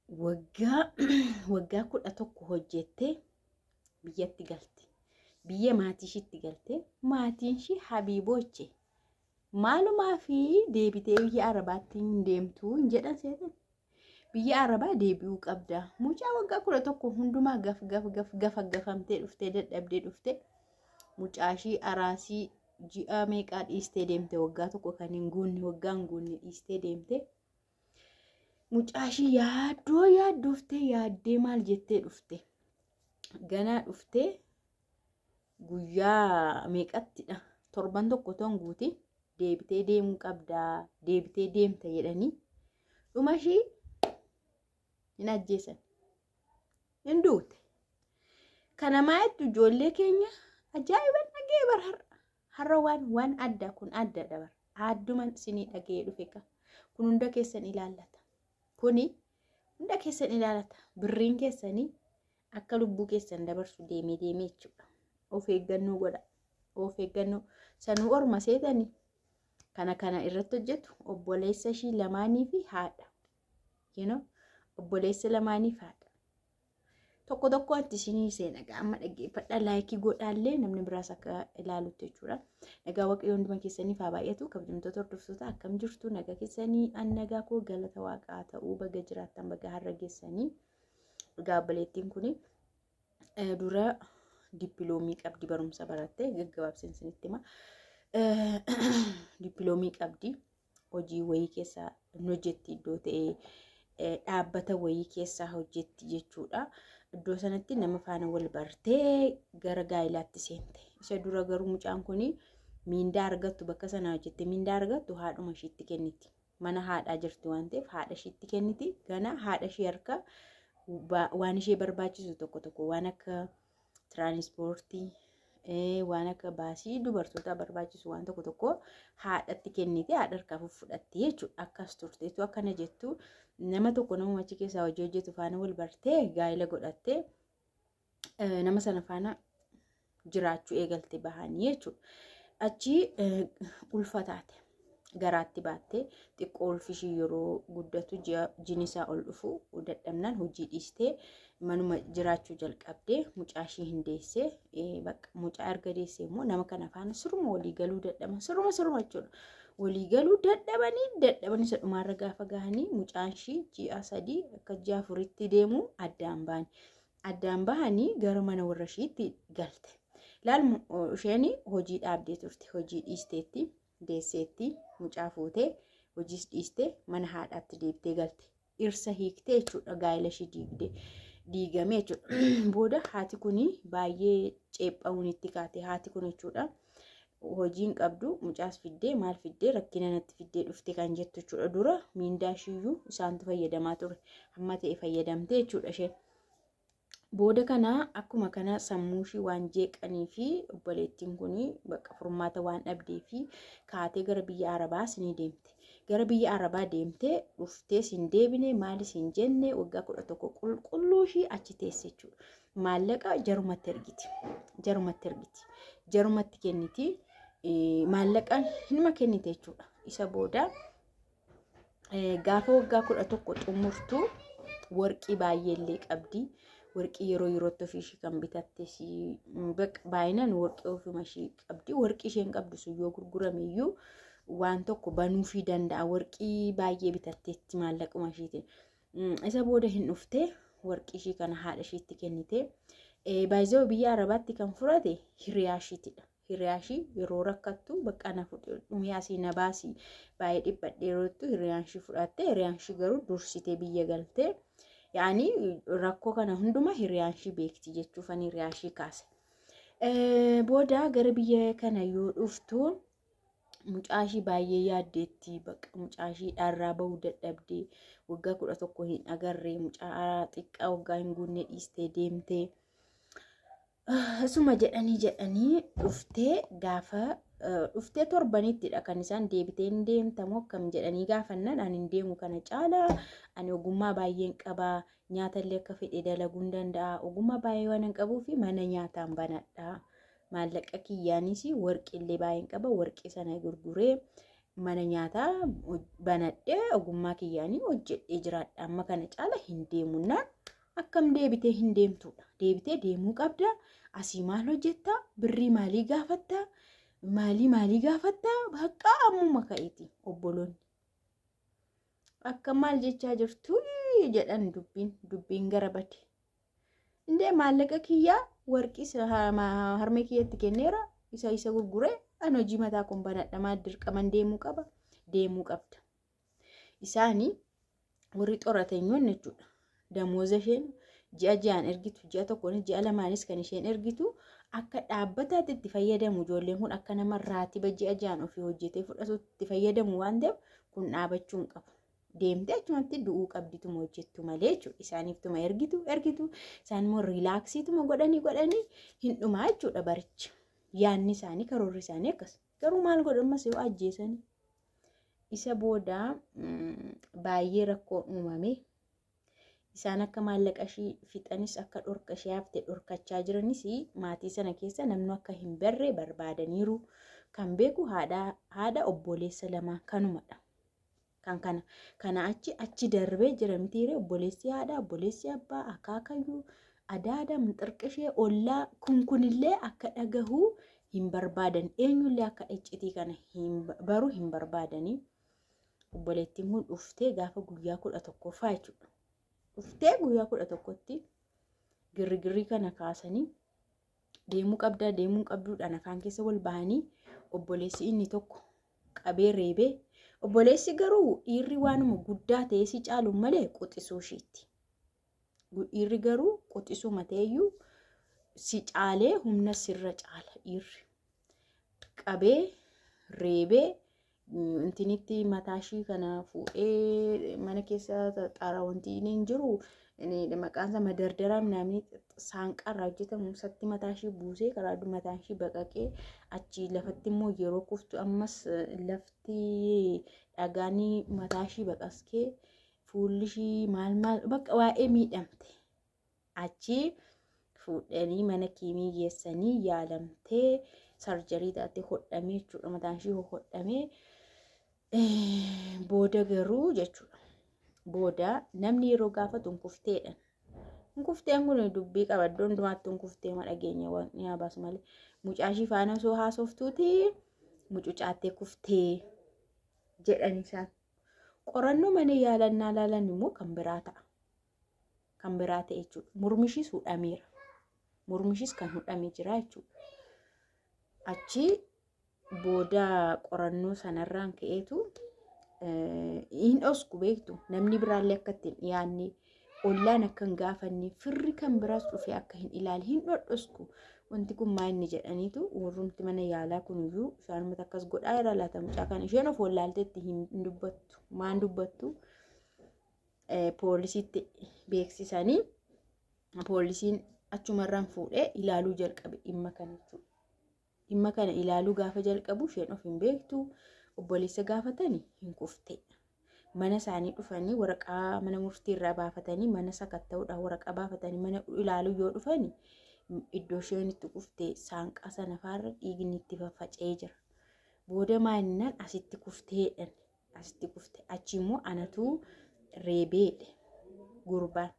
Waggaa 11 hojjettee biyyatti galte. Biyya maatii ishiitti galte. Maatiin ishii habiibooche. Maalumaa fi deebitee biyya Arabaatti hin deemtuu hin jedhan seetan. Biyya Arabaa deebi'uu qabda. Mucaa waggaa 11 hundumaa gaf gaf gaf gafa gafamtee dhuftee, dadhabdee dhuftee, mucaa ishii araasii ji'a meeqaa dhiistee deemte, waggaa 1 kan hin guunne, waggaa hin guunne dhiistee deemte. Mucaa ishii yaaddoo yaaddooftee, yaaddee maal jettee dhufte. Ganaa dhuftee guyyaa meeqattidha? Torban tokko ton guuti deebitee deemuu qabdaa, deebitee deemta jedhanii dhuma ishii hin ajjeesan. Hin duute. Kana maayettu ijoollee keenya ajaa'iban dhagee bar har'a. Har'a waan addaa kun addadha bar. Adduman isinii dhagee dhufe ka. Kun hunda keessan ilaallata. Kuni hunda keessan ilaallata. Birriin keessanii akka lubbuu keessan dabarsu deemee deemee jechuudha. Of eeggannoo godha. Of eeggannoo. Sanuu orma seetanii kana irratti hojjetu obboleessa ishii lamaanii fi haadha. Obboleessa lamaanii fi haadha. Tokko tokko wanti isinii seena amma dhaggeeffadha, like godhaallee namni biraas akka ilaalutti jechuudha. Nagaa Waaqayyoo hunduma keessaniif haa baay'atu. Kabajamtoota hordoftoota, akkam jirtu? Nagaa keessanii? An nagaa koo, galata Waaqaa ta'uu. Baga jiraattan, baga har'a geessanii. Egaa obboleettiin kuni dura dippiloomaa qabdi, barumsa baratte, gaggabaabseen isinitti hima. Dippiloomaa qabdi, hojii wayii keessa hin hojjetti, iddoo ta'ee dhaabbata wayii keessaa hojjetti jechuudha. Iddoo sanatti nama faana wal bartee gara gaa'ilaatti seente. Isa dura garuu mucaan kun miindaa argattu, bakka sanaa hojjette miindaa argattu haadhuma ishiitti kenniti. Mana haadhaa jirti waan ta'eef haadha ishiitti kenniti. Gana haadha ishee harka waan ishee barbaachisu tokko tokko, waan akka tiraanispoortii, waan akka baasii dubartoota barbaachisu waan tokko tokko haadhatti kennite, haadha harkaa fudhatti jechuudha. Akkas turteetu akkana jettu nama tokko, nama achi keessaa hojii hojjetu faana wal bartee gaa'ela godhattee nama sana faana jiraachuu eegalte bahanii jechuudha. Achi ulfa taate, garaatti baattee xiqqoo ulfishii yeroo guddatu, ji'a isaa ol dhufu dadhabnaan hojii dhiistee manuma jiraachuu jalqabdee mucaa ishii hin deessee. Bakka mucaa erga deessee immoo nama kana faana siruma walii galuu dadhaban, siruma siruma jechuudha. Walii galuu dadhabanii dadhabanii isa dhumaarra gaafa gahanii mucaan ishii ji'a 3 akka ji'a 4tti deemu addaan ba'ani. Addaan bahanii gara mana warra ishiitti galte. Laal, isheen hojii dhaabdee turte, hojii dhiisteetti, deesseetti, mucaa fuutee hojiis dhiistee mana haadhaatti deebitee galte. Dhirsa hiiktee jechuudha, gaa'ela ishii diigdee diigame jechuudha. Booda haati kun baay'ee ceepha'uun itti kaate haati kun jechuudha. Hojiin qabdu, mucaas fiddee maal fiddee rakkina natti fiddee dhufte kan jettu jechuudha. Dura miindaa ishiiyyuu isaantu fayyadamaa ture. Hamma ta'e fayyadamte jechuudha isheen. Booda kana akkuma kana sammuu ishii waan jeeqanii fi obboleettiin kun bakka furmaata waan dhabdee fi kaatee gara biyya Arabaas ni deemte. Gara biyya Arabaa deemtee dhuftees hin deebine, maalis hin jenne, waggaa 11 qulqulluu ishii achi teesse jechuudha. Maallaqa jarumatti ergiti. Jarumatti ergiti. Jarumatti kenniti. Maallaqa hinuma kennite jechuudha. Isa booda gaafa waggaa 11 xumurtu warqii baay'eellee qabdi. Warqii yeroo yerootti ofii ishii kan bitattes baay'inaan warqii ofuma ishii qabdi. Warqii isheen qabdu sun yoo gurgurame iyyuu waan tokko banuufii danda'a. Warqii baay'ee bitatteetti maallaquma ishiitiin. Isa booda hin dhuftee warqii ishii kana haadha ishiitti kennite. Baay'ee biyya Arabaatti kan furate hiriyaa ishiitidha. Hiriyaa ishii yeroo rakkattu bakka na fudhu, asii na baasii, baay'ee dhiphadhee yeroo jettu hiriyaan ishii fudhatte. Hiriyaan ishii garuu dursitee biyya galtee. Yaani rakkoo kana hunduma hiriyaan ishii beekti jechuufan hiriyaa ishii kaase. Booda gara biyya kana yoo dhuftu mucaa ishii baay'ee yaaddeetti. Bakka mucaa ishii dharraa bahuu dadhabdee, waggaa 11 hin agarree, mucaa xiqqaa waggaa hin guunne dhiistee deemtee. Isuma jedhanii jedhanii dhuftee, gaafa dhuftee torbanittidha kan isaan deebitee hin deemtamu akkam jedhanii gaafannaan, ani hin deemu, kana caalaa ani ogummaa baay'een qabaa, nyaata illee akka fedhe dalaguu hin danda'a, ogummaa baay'ee waan hin qabuu fi mana nyaataan banadha, maallaqa kiyyaanis warqii illee baay'een qaba, warqii sana gurguree Mana nyaataa banadhee ogummaa kiyyaanii hojjedhee jiraadha. Amma kana caala hin deemunnaan akkam deebitee hin deemtudha. Deebitee deemuu qabda. Asii maal hojjetta? Birrii maalii gaafatta? Maalii maalii gaafatta? Bakka ammuma ka'eeti obboloonni. Akka maal jechaa jirtu jedhan dubbiin gara bade. Indee maallaqa kiyyaa warqii harmee kiyyatti kenneera, isa gurguree an hojii mataa kun banadha, maal dirqaman deemuu qaba? Deemuu qabda. Isaanii warri xoratanyoon jechuudha. Damooza isheen ji'a ji'aan ergitu, ji'a tokkoon ji'a lamaanis kan isheen ergitu akka dhaabbataatti itti fayyadamu. Ijoolleen kun akka nama raatiba ji'a ji'aan ofii hojjetee fudhatutti itti fayyadamu waan ta'eef kun dhaabachuu hin qabu. Deemtee achumatti du'uu qabdituma hojjettu malee jechuudha. Isaaniiftuma ergitu isaan immoo riilaaksiituma godhanii hin dhumaa jechuudha barichi. Yaanni isaanii karoorri isaanii akkas. Garuu maal godhan yoo ajjeesanii. Isa booda baay'ee rakkoon uumame. Isaan akka maallaqa ishii fixanis akka dhorka ishee hafte dhorkachaa jiranis maatii sana keessa namni akka hin barre barbaadaniiru. Kan beeku haadha obboleessa lamaa kanumadha. Kan kana achi darbee jira mitiiree obboleessi haadha, obboleessi abbaa, akaakayyuu, adaada, minxirqishee, ollaa kunillee akka dhagahuu hin barbaadan. Eenyullee akka iccitii kana baruu hin barbaadanii. Obboleettiin kun dhuftee gaafa guyyaa 11ffaa jechuudha. Dhuftee guyyaa 11tti girrigirrii kana kaasanii deemuu qabdaa deemuu qabduudhaan afaan keessa wal bahanii obboleessi inni tokko qabee reebee. Obboleessi garuu dhiirri waanuma guddaa ta'ee si caalu malee quxisuu isheetti. Dhiirri garuu quxisuu mateeyyuu si caalee humna sirra caala dhiirri. Qabee reebee intinitti mataa ishii kana fuudhee mana keessa xaara wanti inni hin jiru maqaan isaa madardaraa namni saanqaarraa hojjetamu isatti mataa ishii buusee karaa mataa ishii baqaqee achi lafatti immoo yeroo kuftu ammas lafti dhagaan mataa ishii baqaskee fuulli ishii maal maal bakka waa'ee miidhamte. Achi fuudhanii mana kiimii geessanii yaalamtee sarjarii taatee hodhamee jechuudha. Mataan ishii hodhamee booda garuu jechuudha. Booda namni yeroo gaafatu hin kufteedha. Hin kufteen kun dubbii qaba. Iddoo hundumaatti hin kuftee ma dhageenya waan ni baasu malee. Mucaa ishii faana osoo haasoftuuti mucucaattee kuftee jedhan isaan. Qorannoo mana yaalannaa laalan immoo kan biraa ta'a. Kan biraa ta'e jechuudha. Mormi ishiis hudhameera. Mormi ishiis kan hudhamee jira jechuudha. Achi booda qorannoo sanarraan ka'eetu hin dhosku beektu. Namni biraallee akka ittiin dhiyaanne, ollaan akka hin gaafanne, firri kan biraas dhufee akka hin ilaalle hin dhodhosku. Wanti kun maal inni jedhaniitu warrumti mana yaalaa kuniyyuu isaanumatti akkas godhaa jira laata mucaa kana. Isheen of wallaalteetti hin dubbattu. Maan dubbattu? Poolisiitti beeksisanii poolisiin achumarraan fuudhee ilaaluu jalqabe dhimma kana jechuudha. Dhimma kana ilaaluu gaafa jalqabu isheen of hin beektu. Obboleessa gaafatanii hin kuftee. Mana isaanii dhufanii waraqaa mana murtiirraa baafatanii mana sakatta'uudhaan waraqaa baafatanii mana ilaaluu yoo dhufanii iddoo isheen itti kuftee saanqaa sana faarra dhiigni itti faffaca'ee jira. Booda maalinnaan asitti kufteedhan. Asitti kufte. Achi immoo anatu reebeedhe gurbaan.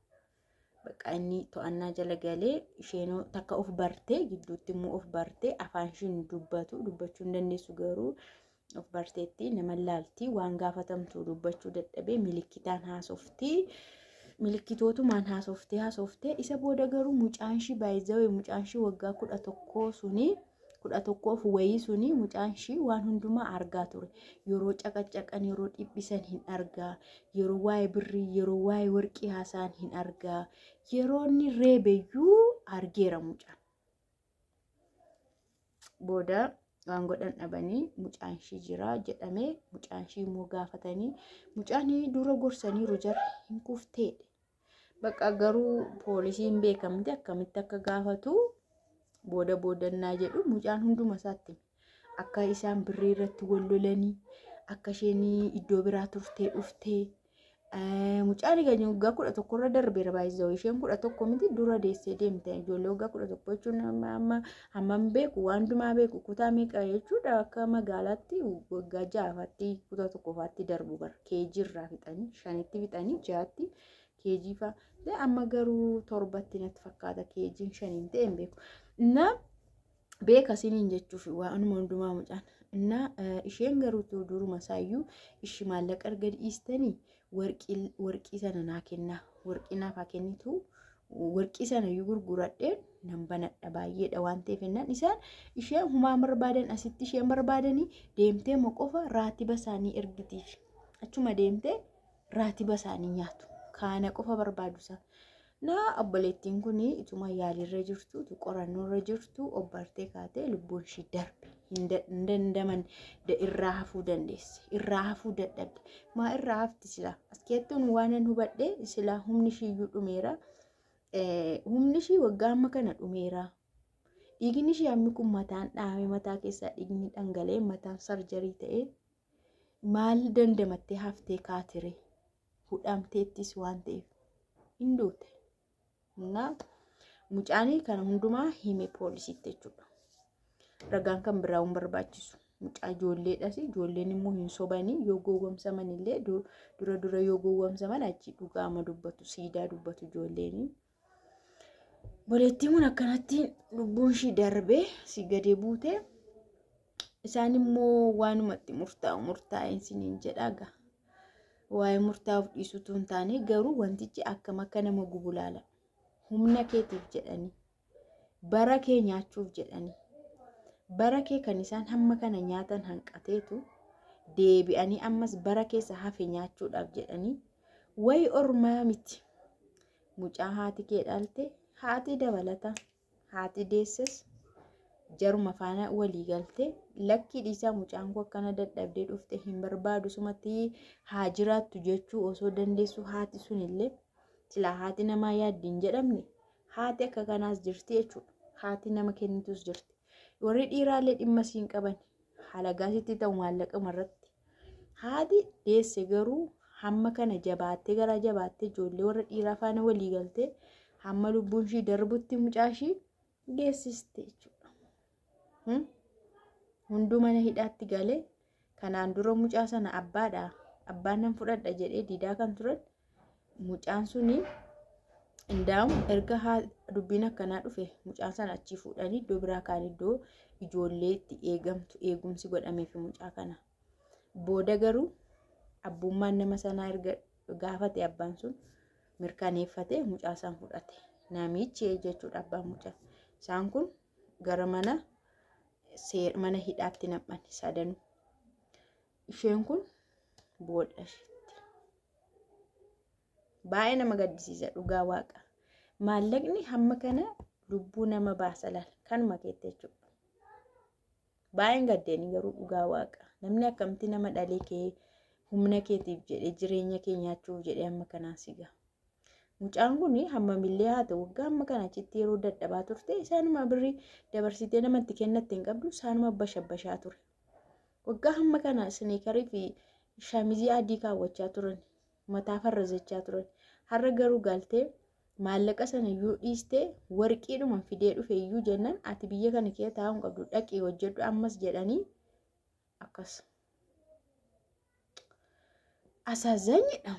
Bakka inni to'annaa jala galee isheen takka of bartee gidduutti immoo of bartee afaan ishiin dubbatu dubbachuu hin dandeessu garuu of barteetti nama laalti waan gaafatamtu dubbachuu dadhabee milikitaan haasofti. Milikitootumaan haasoftee isa booda garuu mucaan ishii baay'ee mucaan ishii waggaa 11 suni 11 wayii suni mucaan ishii waan hundumaa argaa ture. Yeroo caqacaqan yeroo dhiphisan hin argaa, yeroo waa'ee birrii yeroo waa'ee warqii haasa'an hin argaa, yeroo inni reebeyyuu argeera mucaan. Booda waan godhan dhabanii mucaan ishii jira jedhamee mucaan ishii immoo gaafatanii mucaan dura gorsaniiru jarri hin kufteedha. Bakka garuu poolisiin beekamte akkamitti akka gaafatu booda boodannaa jedhu mucaan hunduma isaatti akka isaan birrii irratti wal lolanii akka isheen iddoo biraa turtee dhuftee Mucaan egaa waggaa 11 irra darbeera baay'isoo isheen 11 miti dura deessee deemte. Ijoollee waggaa 11 jechuun amma hammam beeku, waan hundumaa beeku, kutaa meeqa jechuudha. Akka magaalaatti waggaa 6ffaatti kutaa 1ffaatti darbu bara keejii irraa fixanii 5tti fixanii 6tti keejii fa'a. Amma garuu 7tti natti fakkaata, keejiin 5n ta'e hin beeku. Na beeka isiniin jechuuf waanuma hundumaa mucaan. Innaa isheen garuu duruma isaayyuu ishi maallaqa erga dhiistanii warqii sana naa kennaa, warqii naaf haa kennitu, warqii sana iyyuu gurguradheen nan banadha, baay'eedha waan ta'eef jennaan isaan isheen humaa barbaadan asitti isheen barbaadanii deemtee moo qofa raatiba isaanii ergitiif, achuma deemtee raatiba isaanii nyaatu, kaana qofa barbaadu isaan. Na obboleettiin kun ituma yaaliirra jirtu, qorannoorra jirtu obbartee kaatee lubbuun ishii darbe. Hin dandaman, irraa hafuu dandeesse, irraa hafuu dadhabde. Maa irraa hafti silaa? As keessattuun waan an hubadhe silaa humni ishii iyyuu dhumeera. Humni ishii waggaa amma kana dhumeera. Dhiigni ishii hammi kun mataan dhaame, mataa keessaa dhiigni dhangala'ee, mataan sarjarii ta'ee maal dandamattee haftee kaatire? Hudhamteettis waan ta'eef hin duute. Innaa mucaan kana hundumaa hime poolisiitti jechuudha. Ragaan kan biraa hin barbaachisu. Mucaa ijoolleedhas, ijoolleen immoo hin sobanii, yoo gowwomsaman illee dura dura yoo gowwomsaman achi dhugaama dubbatu, siidaa dubbatu ijoolleen. Obboleettiin kun akkanatti lubbuun ishii darbee si gadi buute. Isaan immoo waanumatti murtaa'u murtaa'een siniin jedha gaa. Waa'ee murtaa'uuf dhiisutu hin taane garuu wantichi akkam akka nama gubu laala. Humna keetiif jedhanii, bara kee nyaachuuf jedhanii, bara kee kan isaan hamma kana nyaatan hanqateetu deebi'anii ammas bara keessa hafe nyaachuudhaaf jedhanii wayi ormaa miti. Mucaa haati kee dhalte, haati dabalata, haati deesses jaruma faana walii galtee lakkii dhiisaa, mucaan koo akkana dadhabdee dhufte hin barbaadu, sumatti haa jiraattu jechuu osoo dandeessu, haati sunillee silaa haati namaa yaaddi hin jedhamne, haati akka kanaas jirti jechuudha. Haati nama kennitus jirti. Warri dhiiraallee dhimma siin qaban halagaa sitti ta'u maallaquma irratti. Haati deesse garuu hamma kana jabaattee, garaa jabaattee ijoollee warra dhiiraa faana walii galtee hamma lubbuun ishii darbutti mucaa ishii geessiste jechuudha. Hunduu mana hidhaatti galee kanaan dura mucaa sana abbaadha, abbaan nan fudhadha jedhee didaa kan turan mucaan suni Indaamu erga dubbiin akkanaa dhufe mucaa sana achii fuudhanii iddoo biraa kaan, iddoo ijoollee itti eegamtu, eegumsi godhameef mucaa kana. Booda garuu abbummaan nama sanaa erga gaafate abbaan sun mirkaneeffate mucaa san fudhate. Namichi jechuudha abbaan mucaa. Isaan kun gara mana hidhaatti nam'an sadanuu. Isheen kun booda isheetti. Baay'ee nama gaddisiisa dhugaa waaqa. Maallaqni hamma kana lubbuu nama baasa laala. Kanuma keetti jechuudha. Baay'een gaddeenii garuu dhugaa waaqa. Namni akkamti nama dhalee kee humna keetiif jedhee, jireenya kee nyaachuuf jedhee hamma kanaa si gaha? Mucaan kun hammamillee haa ta'u waggaa amma kana achitti yeroo dadhabaa turte isaanuma birrii dabarsitee namatti kennatte hin qabdu, isaanuma bashabbashaa ture. Waggaa hamma kana sneakerii fi shamizii adii kaawwachaa turan, mataa farrazachaa turan. Har'a garuu galtee maallaqa sana iyyuu dhiistee warqiidhuma fidee dhufe iyyuu jennaan ati biyya kana keessa taa'uu hin qabdu, dhaqii hojjedhu ammas jedhanii akkas. Asaazanyidha.